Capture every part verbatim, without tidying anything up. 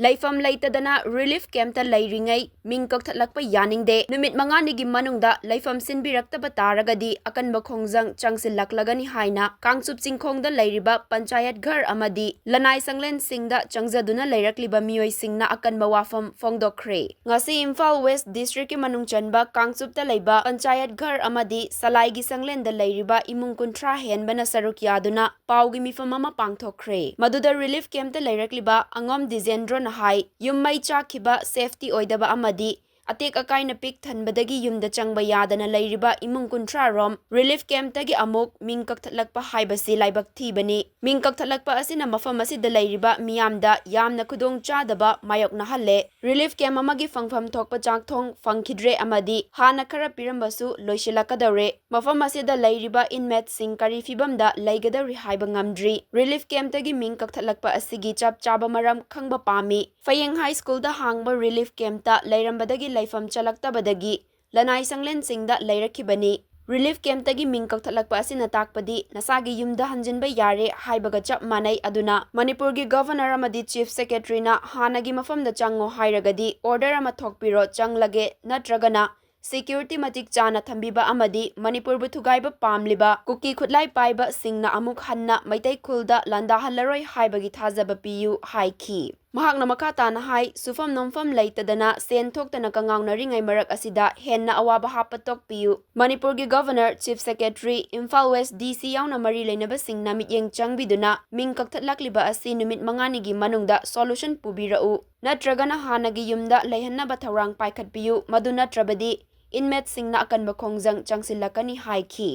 ꯂꯩꯐꯝ ꯂꯩꯇꯗꯅ ꯔꯤꯂꯤꯐ ꯀꯦꯝꯞꯇ ꯂꯩꯔꯤꯉꯩ ꯃꯤꯡ ꯀꯛꯊꯠꯂꯛꯄ ꯌꯥꯅꯤꯡꯗꯦ꯫ ꯅꯨꯃꯤꯠ ꯃꯉꯥꯅꯤꯒꯤ ꯃꯅꯨꯡꯗ ꯂꯩꯐꯝ ꯁꯤꯟꯕꯤꯔꯛꯇꯕ ꯇꯥꯔꯒꯗꯤ ꯑꯀꯟꯕ ꯈꯣꯡꯖꯪ ꯆꯪꯁꯤꯜꯂꯛꯂꯒꯅꯤ ꯍꯥꯏꯅ ꯀꯥꯡꯆꯨꯞ ꯆꯤꯡꯈꯣꯡꯗ ꯂꯩꯔꯤꯕ ꯄꯟꯆꯥꯌꯠ ꯘꯔ ꯑꯃꯗꯤ ꯂꯅꯥꯏ ꯁꯪꯂꯦꯟꯁꯤꯡꯗ ꯆꯪꯖꯗꯨꯅ ꯂꯩꯔꯛꯂꯤꯕ ꯃꯤꯑꯣꯏꯁꯤꯡꯅ ꯑꯀꯟꯕ ꯋꯥꯐꯝ ꯐꯣꯡꯗꯣꯛꯈ꯭ꯔꯦ꯫ ꯉꯁꯤ ꯏꯝꯐꯥꯜ ꯋꯦꯁ ꯗꯤꯁꯇ꯭ꯔꯤꯛꯀꯤ ꯃꯅꯨꯡ ꯆꯟꯕ ꯀꯥꯡꯆꯨꯞꯇ ꯂꯩꯕ ꯄꯟꯆꯥꯌꯠ ꯘꯔ ꯑꯃꯗꯤ ꯁꯂꯥꯏꯒꯤ ꯁꯪꯂꯦꯟꯗ ꯂꯩꯔꯤꯕ ꯏꯃꯨꯡ ꯀꯨꯟꯊ꯭ꯔꯥ ꯍꯦꯟꯕꯅ ꯁꯔꯨꯛ ꯌꯥꯗꯨꯅ ꯄꯥꯎꯒꯤ ꯃꯤꯐꯝ ꯑꯃ ꯄꯥꯡꯊꯣꯛꯈ꯭ꯔꯦ꯫ ꯃꯗꯨꯗ ꯔꯤꯂꯤꯐ ꯀꯦꯝꯞꯇ ꯂꯩꯔꯛꯂꯤꯕ ꯑꯉꯣꯝ ꯗꯤꯖꯦꯟꯗ꯭ꯔꯣꯅ ꯍꯥꯏ, ꯌꯨꯝ ꯃꯩ ꯆꯥꯛꯈꯤꯕ, ꯁꯦꯐꯇꯤ ꯑꯣꯏꯗꯕ ꯑꯃꯗꯤ ꯑꯇꯦꯛ ꯑꯀꯥꯏꯅ ꯄꯤꯛ ꯊꯟꯕꯗꯒꯤ ꯌꯨꯝꯗ ꯆꯪꯕ ꯌꯥꯗꯅ ꯂꯩꯔꯤꯕ ꯏꯃꯨꯡ ꯀꯨꯟꯊ꯭ꯔꯥ ꯔꯣꯝ ꯔꯤꯂꯤꯐ ꯀꯦꯝꯞꯇꯒꯤ ꯑꯃꯨꯛ ꯃꯤꯡ ꯀꯛꯊꯠꯂꯛꯄ ꯍꯥꯏꯕꯁꯤ ꯂꯥꯏꯕꯛ ꯊꯤꯕꯅꯤ꯫ ꯃꯤꯡ ꯀꯛꯊꯠꯂꯛꯄ ꯑꯁꯤꯅ ꯃꯐꯝ ꯑꯁꯤꯗ ꯂꯩꯔꯤꯕ ꯃꯤꯌꯥꯝꯗ ꯌꯥꯝꯅ ꯈꯨꯗꯣꯡ ꯆꯥꯗꯕ ꯃꯥꯌꯣꯛꯅꯍꯜꯂꯦ꯫ ꯔꯤꯂꯤꯐ ꯀꯦꯝꯞ ꯑꯃꯒꯤ ꯐꯪꯐꯝ ꯊꯣꯛꯄ ꯆꯥꯛꯊꯣꯡ ꯐꯪꯈꯤꯗ꯭ꯔꯦ ꯑꯃꯗꯤ ꯍꯥꯟꯅ ꯈꯔ ꯄꯤꯔꯝꯕꯁꯨ ꯂꯣꯏꯁꯤꯜꯂꯛꯀꯗꯧꯔꯦ꯫ ꯃꯐꯝ ꯑꯁꯤꯗ ꯂꯩꯔꯤꯕ ꯏꯟꯃꯦꯠꯁꯤꯡ ꯀꯔꯤ ꯐꯤꯕꯝꯗ ꯂꯩꯒꯗꯧꯔꯤ ꯍꯥꯏꯕ ꯉꯝꯗ꯭ꯔꯤ꯫ ꯔꯤꯂꯤꯐ ꯀꯦꯝꯞꯇꯒꯤ ꯃꯤꯡ ꯀꯛꯊꯠꯂꯛꯄ ꯑꯁꯤꯒꯤ ꯆꯞ ꯆꯥꯕ ꯃꯔꯝ ꯈꯪꯕ ꯄꯥꯝꯃꯤ꯫ ꯐꯌꯦꯡ ꯍꯥꯏ ꯁ꯭ꯀꯨꯜꯗ ꯍꯥꯡꯕ ꯔꯤꯂꯤꯐ ꯀꯦꯝꯞꯇ ꯂꯩꯔꯝꯕꯗꯒꯤ ꯂꯩꯐꯝ ꯆꯜꯂꯛꯇꯕꯗꯒꯤ ꯂꯅꯥꯏ ꯁꯪꯂꯦꯟꯁꯤꯡꯗ ꯂꯩꯔꯛꯈꯤꯕꯅꯤ꯫ ꯔꯤꯂꯤꯐ ꯀꯦꯝꯞꯇꯒꯤ ꯃꯤꯡ ꯀꯛꯊꯠꯂꯛꯄ ꯑꯁꯤꯅ ꯇꯥꯛꯄꯗꯤ ꯅꯁꯥꯒꯤ ꯌꯨꯝꯗ ꯍꯟꯖꯤꯟꯕ ꯌꯥꯔꯦ ꯍꯥꯏꯕꯒ ꯆꯞ ꯃꯥꯟꯅꯩ꯫ ꯑꯗꯨꯅ ꯃꯅꯤꯄꯨꯔꯒꯤ ꯒꯚꯔꯅꯔ ꯑꯃꯗꯤ ꯆꯤꯐ ꯁꯦꯀ꯭ꯔꯦꯇꯔꯤꯅ ꯍꯥꯟꯅꯒꯤ ꯃꯐꯝꯗ ꯆꯪꯉꯣ ꯍꯥꯏꯔꯒꯗꯤ ꯑꯣꯔꯗꯔ ꯑꯃ ꯊꯣꯛꯄꯤꯔꯣ, ꯆꯪꯂꯒꯦ, ꯅꯠꯇ꯭ꯔꯒꯅ ꯁꯦꯀ꯭ꯌꯨꯔꯤꯇꯤ ꯃꯇꯤꯛ ꯆꯥꯅ ꯊꯝꯕꯤꯕ ꯑꯃꯗꯤ ꯃꯅꯤꯄꯨꯔꯕꯨ ꯊꯨꯒꯥꯏꯕ ꯄꯥꯝꯂꯤꯕ ꯀꯨꯀꯤ ꯈꯨꯠꯂꯥꯏ ꯄꯥꯏꯕꯁꯤꯡꯅ ꯑꯃꯨꯛ ꯍꯟꯅ ꯃꯩꯇꯩ ꯈꯨꯜꯗ ꯂꯥꯟꯗꯥꯍꯜꯂꯔꯣꯏ ꯍꯥꯏꯕꯒꯤ ꯊꯥꯖꯕ ꯄꯤꯌꯨ ꯍꯥꯏꯈꯤ꯫ ꯃꯍꯥꯛꯅ ꯃꯈꯥ ꯇꯥꯅ ꯍꯥꯏ, ꯁꯨꯐꯝ ꯅꯣꯝꯐꯝ ꯂꯩꯇꯗꯅ ꯁꯦꯟ ꯊꯣꯛꯇꯅ ꯀꯉꯥꯎꯅꯔꯤꯉꯩ ꯃꯔꯛ ꯑꯁꯤꯗ ꯍꯦꯟꯅ ꯑꯋꯥꯕ ꯍꯥꯞꯄ ꯇꯣꯛꯄꯤꯌꯨ꯫ ꯃꯅꯤꯄꯨꯔꯒꯤ governor, chief secretary, Imphal west D C ꯌꯥꯎꯅ ꯃꯔꯤ ꯂꯩꯅꯕꯁꯤꯡꯅ ꯃꯤꯠꯌꯦꯡ ꯆꯪꯕꯤꯗꯨꯅ ꯃꯤꯡ ꯀꯛꯊꯠꯂꯛꯂꯤꯕ ꯑꯁꯤ ꯅꯨꯃꯤꯠ ꯃꯉꯥꯅꯤꯒꯤ ꯃꯅꯨꯡꯗ ꯁꯣꯂꯨꯁꯟ ꯄꯨꯕꯤꯔꯛꯎ, ꯅꯠꯇ꯭ꯔꯒꯅ ꯍꯥꯟꯅꯒꯤ ꯌꯨꯝꯗ ꯂꯩꯍꯟꯅꯕ ꯊꯧꯔꯥꯡ ꯄꯥꯏꯈꯠꯄꯤꯌꯨ, ꯃꯗꯨ ꯅꯠꯇ꯭ꯔꯕꯗꯤ ꯏꯟꯃꯦꯠꯁꯤꯡꯅ ꯑꯀꯟꯕ ꯈꯣꯡꯖꯪ ꯆꯪꯁꯤꯜꯂꯛꯀꯅꯤ ꯍꯥꯏꯈꯤ꯫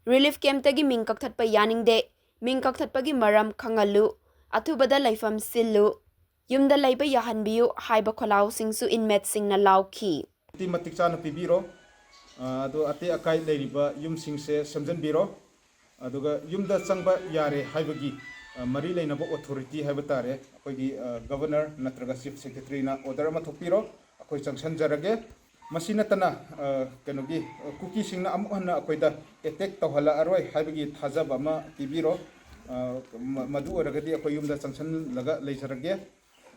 ꯔꯤꯂꯤꯐ ꯀꯦꯝꯞꯇꯒꯤ ꯃꯤꯡ ꯀꯛꯊꯠꯄ ꯌꯥꯅꯤꯡꯗꯦ, ꯃꯤꯡ ꯀꯛꯊꯠꯄꯒꯤ ꯃꯔꯝ ꯈꯪꯍꯜꯂꯨ, ꯑꯊꯨꯕꯗ ꯂꯩꯐꯝ ꯁꯤꯜꯂꯨ, ꯌꯨꯝꯗ ꯂꯩꯕ ꯌꯥꯍꯟꯕꯤꯌꯨ ꯍꯥꯏꯕ ꯈꯣꯜꯂꯥꯎꯁꯤꯡꯁꯨ ꯏꯟꯃꯦꯠꯁꯤꯡꯅ ꯂꯥꯎꯈꯤ꯫ ꯃꯇꯤꯛ ꯃꯇꯤꯛ ꯆꯥꯅ ꯄꯤꯕꯤꯔꯣ꯫ ꯑ, ꯑꯗꯣ ꯑꯇꯦꯛ ꯑꯀꯥꯏ ꯂꯩꯔꯤꯕ ꯌꯨꯝꯁꯤꯡꯁꯦ ꯁꯦꯝꯖꯤꯟꯕꯤꯔꯣ꯫ ꯑꯗꯨꯒ ꯌꯨꯝꯗ ꯆꯪꯕ ꯌꯥꯔꯦ ꯍꯥꯏꯕꯒꯤ, ꯑ, ꯃꯔꯤ ꯂꯩꯅꯕ ꯑꯣꯊꯣꯔꯤꯇꯤ ꯍꯥꯏꯕ ꯇꯥꯔꯦ, ꯑꯩꯈꯣꯏꯒꯤ, ꯑ, ꯒꯚꯔꯅꯔ ꯅꯠꯇ꯭ꯔꯒ ꯆꯤꯐ ꯁꯦꯀ꯭ꯔꯦꯇꯔꯤꯅ ꯑꯣꯔꯗꯔ ꯑꯃ ꯊꯣꯛꯄꯤꯔꯣ, ꯑꯩꯈꯣꯏ ꯆꯪꯁꯟꯖꯔꯒꯦ꯫ ꯃꯁꯤ ꯅꯠꯇꯅ, ꯑ, ꯀꯩꯅꯣꯒꯤ, ꯑ, ꯀꯨꯀꯤꯁꯤꯡꯅ ꯑꯃꯨꯛ ꯍꯟꯅ ꯑꯩꯈꯣꯏꯗ ꯑꯦꯇꯦꯛ ꯇꯧꯍꯜꯂꯛꯑꯔꯣꯏ ꯍꯥꯏꯕꯒꯤ ꯊꯥꯖꯕ ꯑꯃ ꯄꯤꯕꯤꯔꯣ꯫ ꯑ, ꯃ-, ꯃꯗꯨ ꯑꯣꯏꯔꯒꯗꯤ ꯑꯩꯈꯣꯏ ꯌꯨꯝꯗ ꯆꯪꯁꯜꯂꯒ ꯂꯩꯖꯔꯒꯦ꯫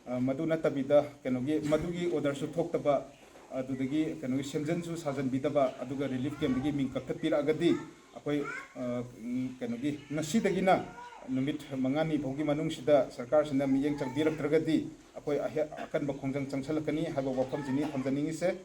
ꯑ, ꯃꯗꯨ ꯅꯠꯇꯕꯤꯗ ꯀꯩꯅꯣꯒꯤ, ꯃꯗꯨꯒꯤ orderꯁꯨ ꯊꯣꯛꯇꯕ, ꯑꯗꯨꯗꯒꯤ ꯀꯩꯅꯣꯒꯤ ꯁꯦꯝꯖꯤꯟꯁꯨ ꯁꯥꯖꯟꯕꯤꯗꯕ, ꯑꯗꯨꯒ relief campꯇꯒꯤ ꯃꯤꯡ ꯀꯛꯊꯠꯄꯤꯔꯛꯑꯒꯗꯤ ꯑꯩꯈꯣꯏ, ꯑ, ꯎꯝ, ꯀꯩꯅꯣꯒꯤ ꯉꯁꯤꯗꯒꯤꯅ ꯅꯨꯃꯤꯠ ꯃꯉꯥꯅꯤ ꯐꯥꯎꯒꯤ ꯃꯅꯨꯡꯁꯤꯗ ꯁꯔꯀꯥꯔꯁꯤꯅ ꯃꯤꯠꯌꯦꯡ ꯆꯪꯕꯤꯔꯛꯇ꯭ꯔꯒꯗꯤ ꯑꯩꯈꯣꯏ ꯑꯍꯦ-, ꯑꯀꯟꯕ ꯈꯣꯡꯖꯪ ꯆꯪꯁꯤꯜꯂꯛꯀꯅꯤ ꯍꯥꯏꯕ ꯋꯥꯐꯝꯁꯤꯅꯤ ꯊꯝꯖꯅꯤꯡꯉꯤꯁꯦ꯫